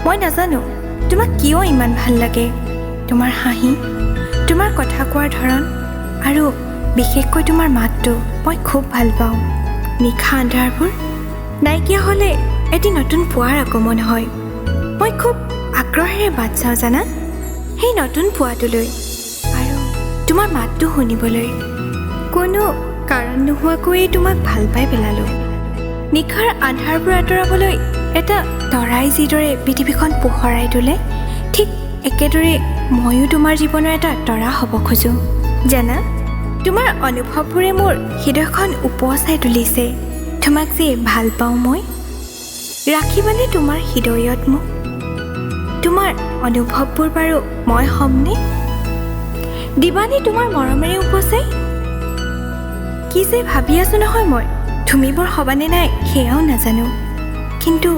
মই নাজানো তোমাক কিয় ইমান ভাল লাগে। তোমাৰ হাঁহি, তোমাৰ কথা কোৱাৰ ধৰণ আৰু বিশেষকৈ তোমাৰ মাতটো মই খুব ভাল পাওঁ। নিশা আন্ধাৰবোৰ নাইকিয়া হ'লে এটি নতুন পুৱাৰ আগমন হয়। মই খুব আগ্ৰহেৰে বাট চাওঁ জানা, সেই নতুন পুৱাটোলৈ আৰু তোমাৰ মাতটো শুনিবলৈ। কোনো কাৰণ নোহোৱাকৈয়ে তোমাক ভাল পাই পেলালোঁ। নিশাৰ আন্ধাৰবোৰ আঁতৰাবলৈ এটা তৰাই যিদৰে পৃথিৱীখন পোহৰাই তোলে, ঠিক একেদৰে ময়ো তোমাৰ জীৱনৰ এটা তৰা হ'ব খোজোঁ। জানা, তোমাৰ অনুভৱবোৰে মোৰ হৃদয়খন উপচাই তুলিছে। তোমাক যে ভাল পাওঁ মই, ৰাখিবানে তোমাৰ হৃদয়ত মোক? তোমাৰ অনুভৱবোৰ বাৰু মই হ'মনে? দিবানে তোমাৰ মৰমেৰে উপচাই? কি যে ভাবি আছোঁ নহয় মই, তুমি বোৰ হ'বানে নাই সেয়াও নাজানো, কিন্তু